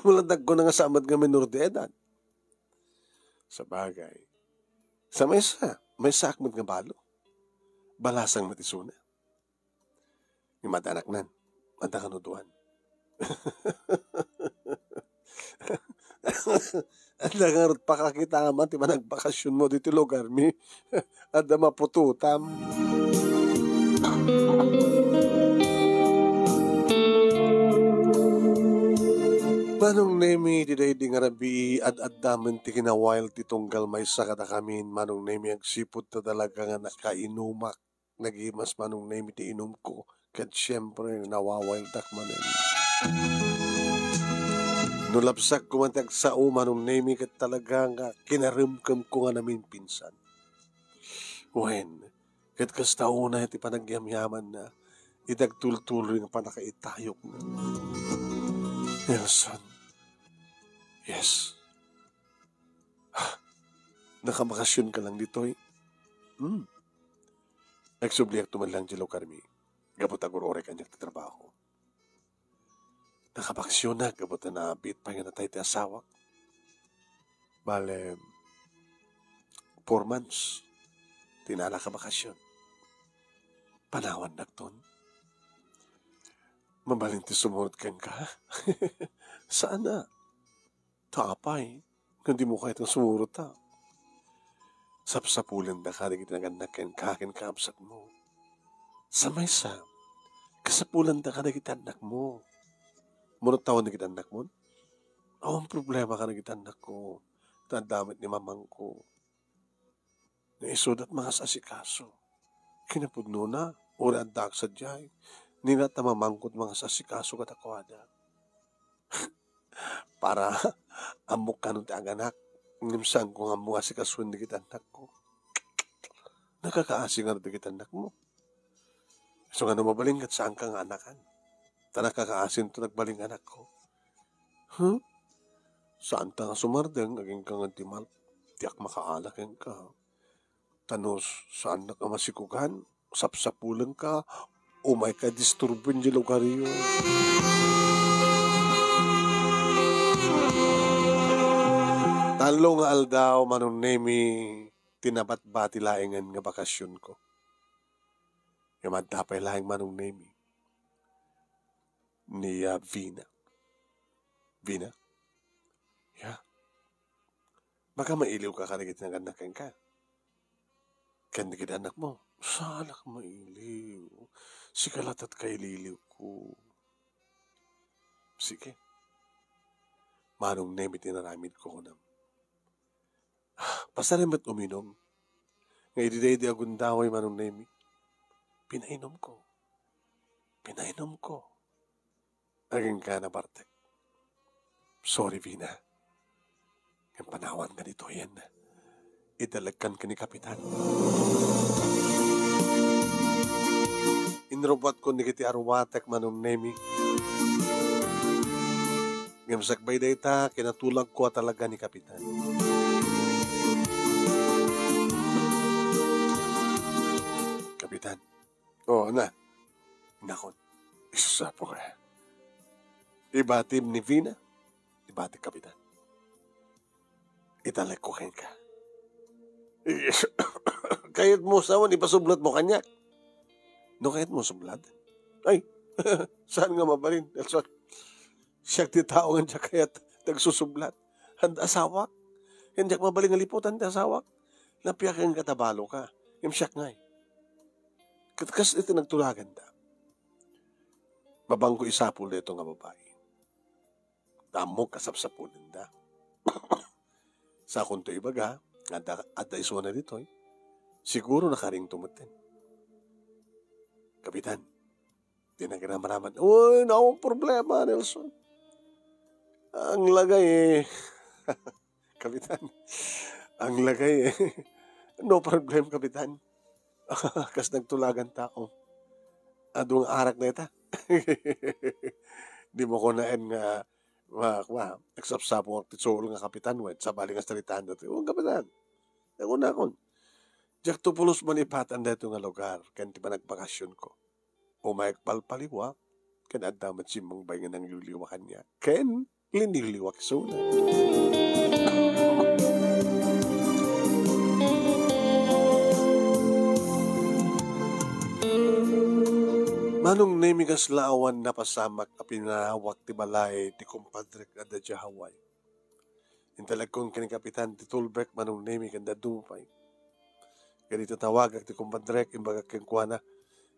Mula dagko na nga samat nga menor de edad. Sabagay. Sa maysa, maysaak met nga balo. Balasang met isuna. Nga madanaknan. Adda kanuduan. Adda ngarud pakakitaam ti panagpakasionmo ditoy lugarmi. Adda maputotam. Manong Nemi, ti daydi nga rabii, ad-adda met ti kinawild ti tunggal maysa kadakamin, Manong Nemi, agsipud ta talaga nga nakainumak. Nagimas, Manong Nemi, ti inumko, ket siempre, nawawildak manen. No labsak koma ti agsao, Manong Nemi, ket talaga nga kinaremkemko nga naminpinsan. Wen, ket kasta unay ti panagyamyamanna, iti agtultuloy nga pannakaitayokna. Nelson. Yes. Nakabakasionka lang ditoy? Hmm. Agsubliakto man lang ti lugarmi. Gapu ta agur-uray kaniak ti trabaho. Nakabakasionak gapu ta nabiit pay nga natay ti asawak. Bale, four months ti nakabakasion. Panawannakton. Mabalin ti sumurot kenka? Saan a? Ta apay, nga dimo kayat nga sumurot ta? Sapsapulenda kadagiti nagannak kenka ken kabsatmo. Sa maysa, kasapulenda kadagiti annakmo. Mano tawen dagiti annakmo? Awan problema kadagiti annakko. Ta adda met ni mamangko. Nga isuda ti mangas-asikaso. Kinapudnona, uray addaak sadiay, ni la ta mamangko ti mangas-asikaso kadakuada. Para ammok kano ti aganak, ngem saanko nga ammo nga asikasoen dagiti annakko. Nakakaasi ngarud dagiti annakmo. Isu nga no mabalin ket saanka nga anakan. Ta nakakaasinto nagbalin nga anakko. Huh? Saanta nga sumardeng, agingga nga dimal, diak makaala kenka. Ta no saannak nga masikugan, sapsapulenka, Umayka disturboen diay lugaryo. Tallo nga aldaw, Manong Nemi, ti nabatbati laengen nga bakasionko. Ngem adda pay laeng, Manong Nemi, ni, ah, Vina. Vina? Ya. Baka mailiwka kadagiti nagannak kenka. Ken dagiti annakmo, saanak mailiw. Sika latta ti kailiwko. Sige. Manong Nemi ti inaramidko kunam. Pasaram met uminum. Nga idi daydi a gundaway, Manong Nemi, pinainomko. Pinainomko. Agingga na, Bartek. Sorry, Vina. Ngem panawanka ditoyen. Italekkan ken ni Kapitan. Inrubatkon dagiti aruatek, Manong Nemi. Ngem sakbay dayta, kinatulagko a talaga ni Kapitan. Kapitan. Oo, na. Nakon. Isusapok ka. Ibatim ni Vina. Ibatik, Kapitan. Italekko kenka. Kayatmo sa awan ipasublatmo kaniak? No kayatmo sublat? Ay, saan nga mabalin, Nelson? Siak ti tao nga diak kayat ti agsusublat. Haan ti asawak. Ken diak mabalin nga liputan ti asawak. Napiaken ka ta balo ka. Ngem siak ngay. Ket kas iti nagtulaganda. Mabangko isapul daytoy nga babai. Ammok a sapsapulenda. Sakonto ibaga, adda, adda isuna ditoy. Siguro nakaringto metten. Kapitan, di na kinamaraman. Uy, no problema, Nelson. Ang lagay eh. Kapitan, ang lagay eh. No problem, Kapitan. Kas nagtulagan tako. Adu nga arak dayta. Dimo kunaen nga, ma-, ma-, nagsapsapok ti suol nga kapitan, wen, sabali nga saritaan daytoy. Wen, kapitan. Kunakon, diakto pulos malipatan daytoy nga lugar, ken ti panagbakasionko. Umayek palpaliwa, ken adda met simmangbay nga nangliwliwa kaniak. Ken, liniliwak isuna. Manong Nemi, kasla awan napasamak a pinanawak ti balay ti kumpadrek a adda idiay Hawaii. Intalekon ken ni Kapitan ti tulbek, Manong Nemi, ken dadduma pay. Ken itatawagak ti kumpadrek, imbagak kenkuana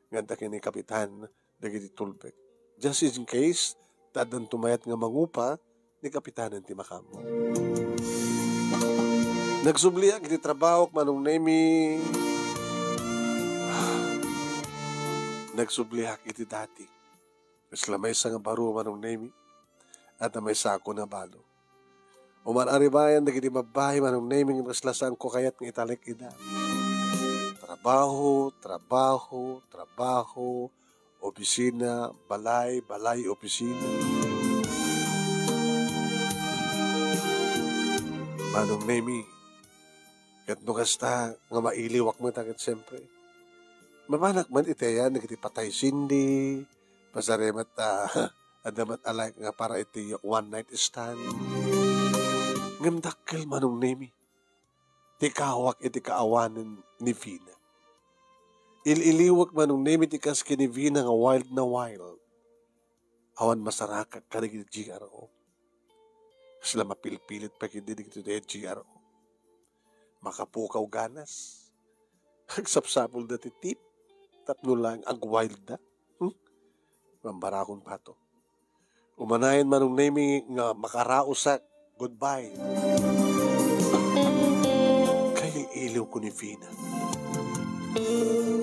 nga adda ken ni Kapitan dagiti tulbek. Just in case, ta addanto mayat nga mangupa, ni Kapitanen ti makaammo. Nagsubliak iti trabahok, Manong Nemi. Nagsubliak iti dati. Kasla maysa nga baro, Manong Nemi. Adda maysakon nga balo. Uman-aribayan dagiti babbai, Manong Nemi, nga kasla saanko kayat nga italek ida. Trabaho, trabaho, trabaho, opisina, balay, balay, opisina. Manong Nemi, ket no kasta nga mailiwak met, ket siyempre, mapanak man iti ayan dagiti patay sindi, pasarem met, ah, adda met alay nga para iti one night stand. Ngem dakkel, Manong Nemi, ti kawak iti kaawanen ni Vina. Il-iliwek, Manong Nemi, ti kas ken ni Vina nga wild na wild. Awan masarakak kadagiti G R O. Kasla mapilpilit pay ketdi dagiti G R O. Makapukaw ganas. Agsapsapulda ti tip tapno laeng agwildda. Hmm? Mambarakon pato. Umanayen, Manong Nemi, nga makaraosak. Goodbye. Kail-iliwko ni Vina.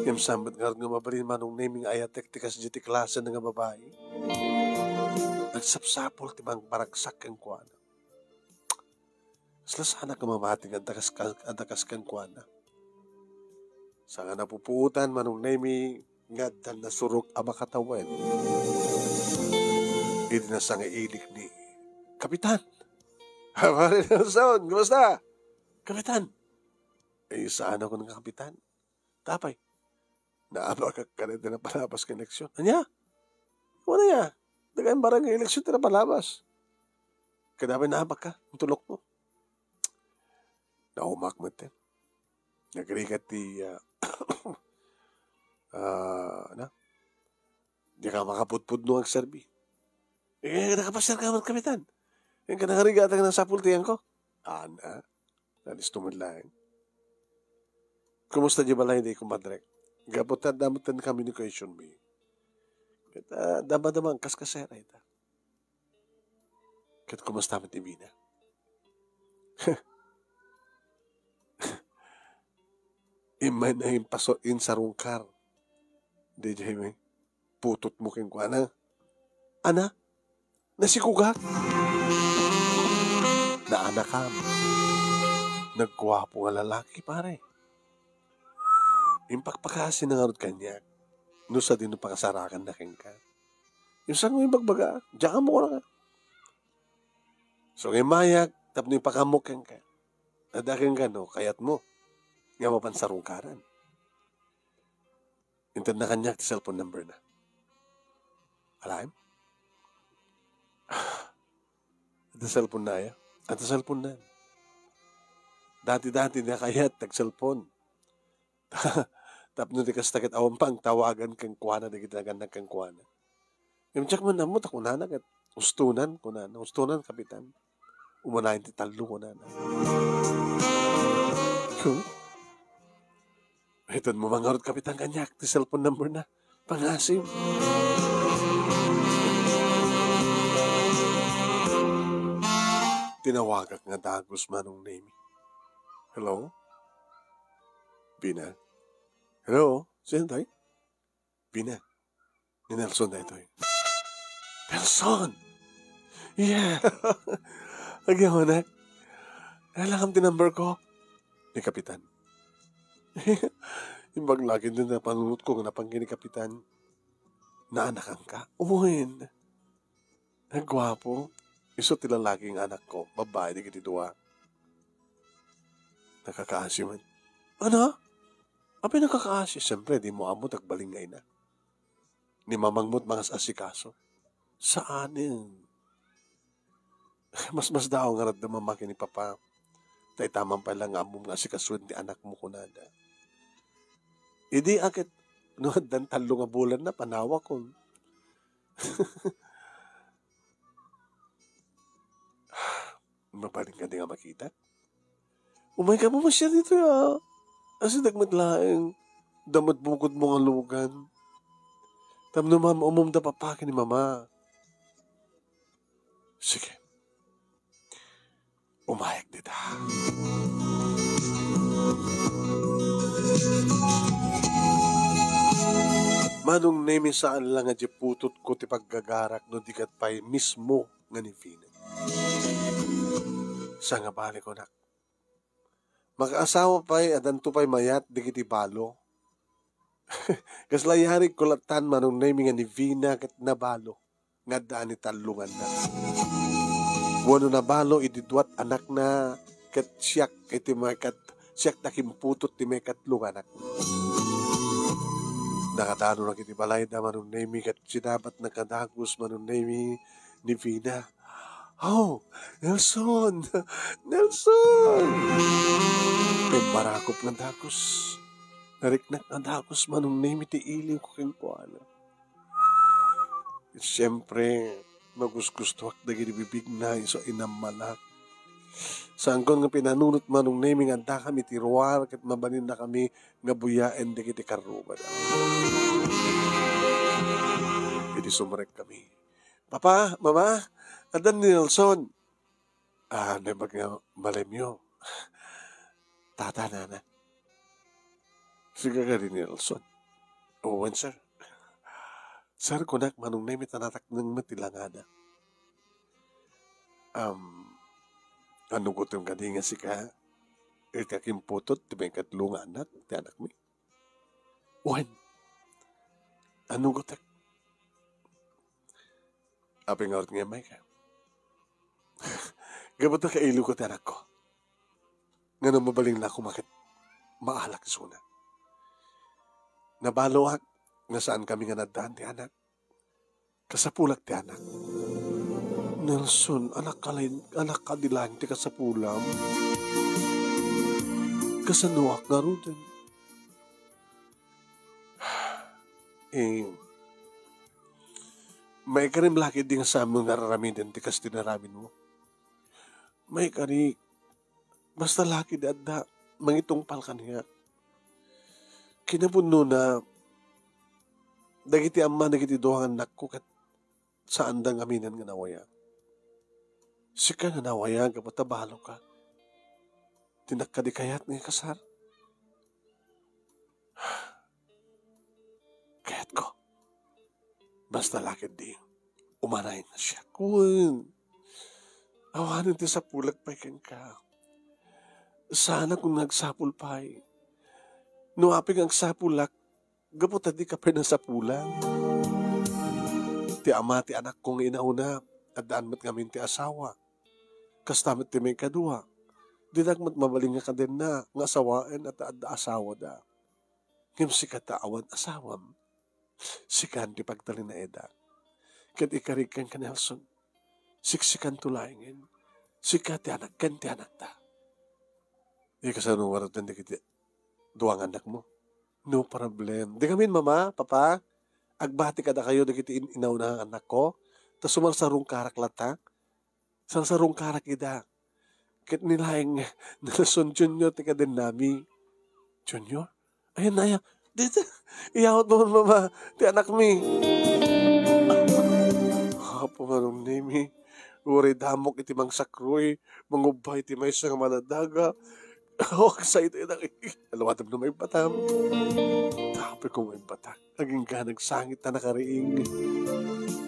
Ngem saan met ngarud nga mabalin, Manong Nemi, nga ayatek ti kasdiay ti klase nga babai. Nagsapsapul ti mangparagsak kenkuana. Kasla saanak nga mamati nga adda kas-, adda kas kenkuana. Saan nga napupuotan, Manong Nemi, nga adda nasurok a makatawen. Idi nasangailik ni Kapitan. Pare Nelson, kumusta? Kapitan. Eh, saan ako ng Kapitan? Tapay. Naabakak kada ti napalabas nga eleksyon. Ania? Wala ya. Dagay barangay eleksyon ti napalabas. Kada may naabak ka, ang tulok mo. Naumak met. Nagrigat ti, ah, ah, na? Di ka makapudpudno agserbi. Eh, nakapasar ka man, Kapitan. Yung ka nangarigat ang nasapul tiyan ko. Ana, nalisto man lang. Kumusta di balay di, kumadre? Gaputan damot ten communication mi. Kita, dama-dama ang kaskasera ita. Ket kumusta met ni Vina? Immay na impaso insarungkar. Di jay may putotmo kenkuana. Ana? Nasikugak? Naanakam. Nagguapo nga lalaki, pare. Impakpakasi na ngarud kaniak. No sadino pakasarakan na kenka. Yung saan mo yung bagbaga? Diyan ka muna ka. So, ngay mayag, tapno ipakaammo kenka. Adda kenka, no, kayat mo. Nga mapansarungkaran. Inted na kaniak ti cellphone number na. Alaem? Adda cellphone na, ya? Adda cellphone na. Dati-dati na kayat tag cellphone. Tapno di kasta ket awan pang tawagan kenkuana, dagiti nagannak kenkuana. Ngem diak man ammo ta kunana ket, "Ustonan," kunana, "Ustonan, Kapitan." Umanayon ti tallo, kunana. Hmm? Itan mo man ngarud, Kapitan, kaniak ti cellphone number na. Pangasim. Tinawagak nga dagus, Manong Nemi. Hello? Vina? Hello? Sino tayo? Vina. Ni Nelson daytoy. Nelson! Yeah! Agyawanak. Alam ti number ko? Ni Kapitan. Imbag lagi din na panunot ko nga napanggi ni Kapitan. Naanakan ka? Uy! Nagguapo. Isu ti lalaki nga anak ko. Babae dagiti dua. Nakakaasi man. Ano? Apay nakakaasi? Siyempre, di mo ammo tagbaling nga ina. Ni mamangmot mangas asikaso. Saanen. Mas mas daw nga radda mamaki ni Papa. Ta itaman pay lang nga ammom nga asikasuen ti anak mo, kunada. Idi aket, no, addan tallo nga bulan na, panawakon. Mabalin ka di nga makita? Umay ka mamasyar ditoy, ah. Asideg met laeng. Damat bukod mo nga lugan. Tapno mam-, umumda papaki ni Mama. Sige. Umayag dita. Manong Nemi, saan lang nga di putotko ti paggagarak no di ket pay mismo nga ni Vina. Sangabali ko, nak. Makaasawa pay, addanto pay mayat dagiti balo. Kasla yarig ko lattan, Manong Nemi, nga ni Vina ket nabalo nga adda ni tallo nga annak. Wenno nabalo idi duat anakna ket siak iti maikat-, siak ti kimputot ti maikatlo nga anak. Nakadanonak iti balayda, Manong Nemi, ket sinabatnak a dagus, Manong Nemi, ni Vina. "Oh, Nelson! Nelson!" Immarakop nga dagus. Nariknak nga dagus, Manong Nemi, ti iliw ko kenkuana. Siempre, magusgustoak dagiti bibigna isu inammalak. Saankon nga pinanunot, Manong Nemi, nga addakami ti ruar ket mabalinnakami nga buyaen dagiti karrubada. Idi sumrekkami, "Papa, Mama, adda ni Nelson." "Ah, naimbag nga balayyo. Tata, nana." "Sika kadi ni Nelson?" "Wen, sir." "Sir, kunak, Manong Nemi, ta natakneng met ti langada." "Um, anugotem kadi nga sika iti kakimputot ti maikatlo nga anak ti anakmi?" "Wen. Anugotek." "Apay ngarud nga immayka?" "Gapu ta kailiwko ti anakko. Ngem no mabalinna koma ket maalak isuna. Nabaloak nga saankami nga naaddaan ti anak. Kasapulak ti anak. Nelson, anak ka laeng, anak kadi laeng ti kasapulam. Kasanoak ngaruden? Eh, maikarim la ketdi nga saanmo nga ar-aramiden ti kas ti inaramidmo. Maikari, basta la ketdi adda mangitungpal kaniak. Kinapudnona, dagiti amma dagiti dua nga annakko ket saanda nga aminen nga nawayag. Sika nga nawayag, gapu ta baloka. Dinak kadi kayat nga ikasar? Kayatko. Basta la ketdi, umanayen nga siak. Wen, awanen ti sapulek pay kenka. Saanakon nga agsapul pay. No apay nga agsapulak, gapu ta dika pay nasapulan. Ti ama ti anakko nga inauna, addaan met ngamin ti asawa. Kasta met ti maikadua. Dinak met mabalin nga kadenna nga asawaen a ta adda asawada. Ngem sika ta awan asawam. Sikan ti pagtalinaedak. Ket ikarik kenka, Nelson, siksikanto laengen. Sika ti anak ken ti anakta. Di kasano ngaruden dagiti dua nga annakmo? No problem. Di ngamin, Mama, Papa, agbati kadakayo dagiti in-, inauna nga annakko. Ta sumarsarungkarak latta. Sarsarungkarak ida. Ket ni laeng, Nelson Junior ti kadennami. Junior? Ayan na, ayan. Dito, iyawat mo, Mama, ti anakmi. Apo, Manong Nemi, uray damok iti mangsakroy, mangubbay iti maysa nga maladaga. Awan sa ito, ito, aluwatam no maibbatam. Tapos kung maibbata, agingga nagsangit ta nakariing.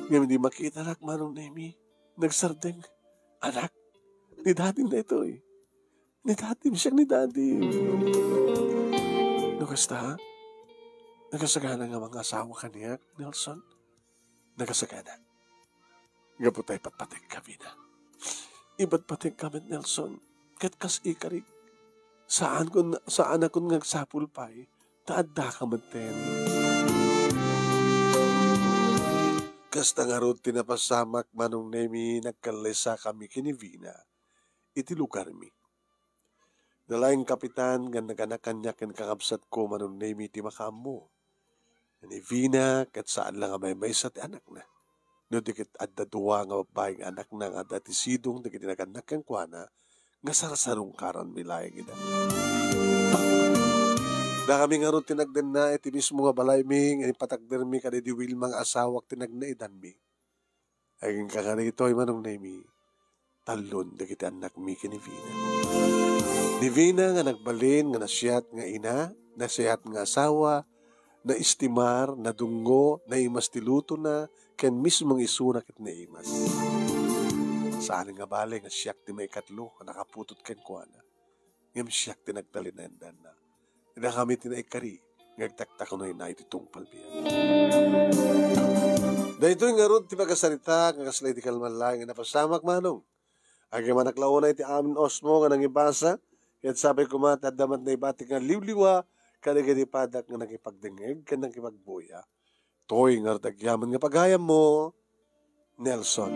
Ngayon di makita nak, Manong Nemi. Nagsardeng. Anak, ni dadim daytoy. Ni dadim, siak ni dadim. No kasta, nakasagana nga mangasawa kaniak, Nelson. Nakasagana. Gapu ta ipatpatek kami na. Ipatpatek kami, Nelson. Ket kas ikarik. Saan kun, saan akon nga agsapul pay. Ta adda ka metten. Kasta ngarud ti napasamak, Manong Nemi, nagkallaysa kami ken ni Vina iti lugarmi. Nalaing kapitan nga naganakanyak ken kakabsatko, Manong Nemi, ti makaammo. Ni Vina, ket saan la nga maymaysa ti anakna. No di ket adda dua nga babbai nga anakna nga adda ti sidong dagiti nagannak kenkuana, nga sarsarungkaranmi laeng ida. Dakami ngarud ti nagdenna iti mismo nga balaymi nga ipatakdermi kadaydi Wilma nga asawak ti nagnaedanmi. Agingga kadaytoy, Manong Nemi, tallon dagiti annakmi ken ni Vina. Ni Vina nga nagbalin nga nasiat nga ina, nasiat nga asawa, naistimar, nadungngo, naimas ti lutona, ken mismo nga isuna ket naimas. Saan nga bale nga siak ti maikatlo a nakaputot kenkuana, ngem siak ti nagtalinaedna. Dakami ti naikari nga agtaktaknoyna iti tungpal biag. Daytoy ngarud ti pakasaritak nga kasla idi kalman laeng nga napasamak, Manong. Agyamanak la unay ti amin usmo nga nangibasa, ket sapay koma ti adda met naibatik nga liwliwa kadagiti padak nga nakipagdengngeg ken nakipagbuya. Toy ngarud agyaman nga pagayammo, Nelson.